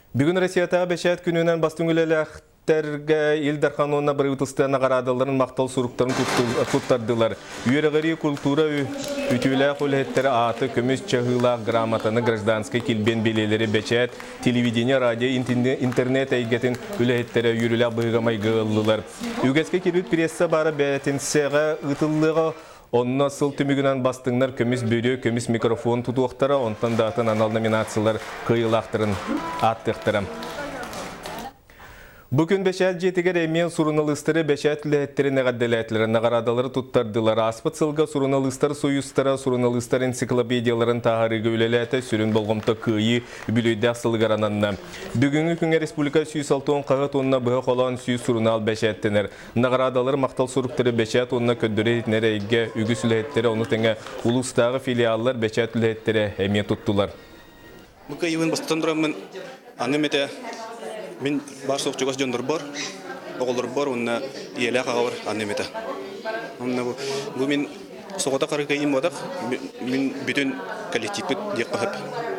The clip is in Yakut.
Бүгүн Россиятааҕы бэчээт күнүнэн бастыҥ үлэлээхтэргэ Ил Дархан уонна бырабыыталыстыба наҕараадаларын махтал суруктарын туттардылар. Үөрэҕирии култуура үтүөлээх үлэһиттэрэ ааты көмүс чаһыылаах грамотаны гражданскай килбиэн бэлиэлэри бэчээт, телевидение, радио, интернет эйгэтин үлэһиттэрэ үөрүүлээх быһыыга-майгыга ыллылар. Үгэскэ киирбит пресса баара бээтинсэҕэ ыытыллыаҕа. Онно сыл түмүгүнэн бастыҥнар көмүс бөрүө, көмүс микрофон тутуохтара, онтон да атын анал номинациялар кыайыылаахтарын ааттыахтара. Бу күн бэчээт дьиэтигэр эмиэ суруналыыстары бэчээт үлэһиттэрин эҕэрдэлээтилэр, наҕараадалары туттардылар. Ааспыт сылга суруналыыстар союзтара суруналыыстар энциклопедияларын таһаарыыга үлэлээтэ, сүрүн болҕомто Кыайыы үбүлүөйдээх сылыгар ананна. Бүгүҥҥү күҥҥэ республика 160 хаһыат уонна быһа холоон 100 сурунаал бэчээттэнэр. Наҕараадалар махтал суруктары бэчээт уонна көрдөрөр-иһитиннэрэр эйгэ үгүс үлэһиттэрэ, ону тэҥэ улуустааҕы филиаллар бэчээт үлэһиттэрэ эмиэ туттулар. Бу кыайыыбын бастатан тураммын аным этэ мин баар суох чугас дьоннорбор, оҕолорбор уонна ийэлээх аҕабар аным этэ. Онно бу, бу мин соҕотох арыы кыайыым буолбатах, мин бүтүн коллективпыт диэххэ сөп.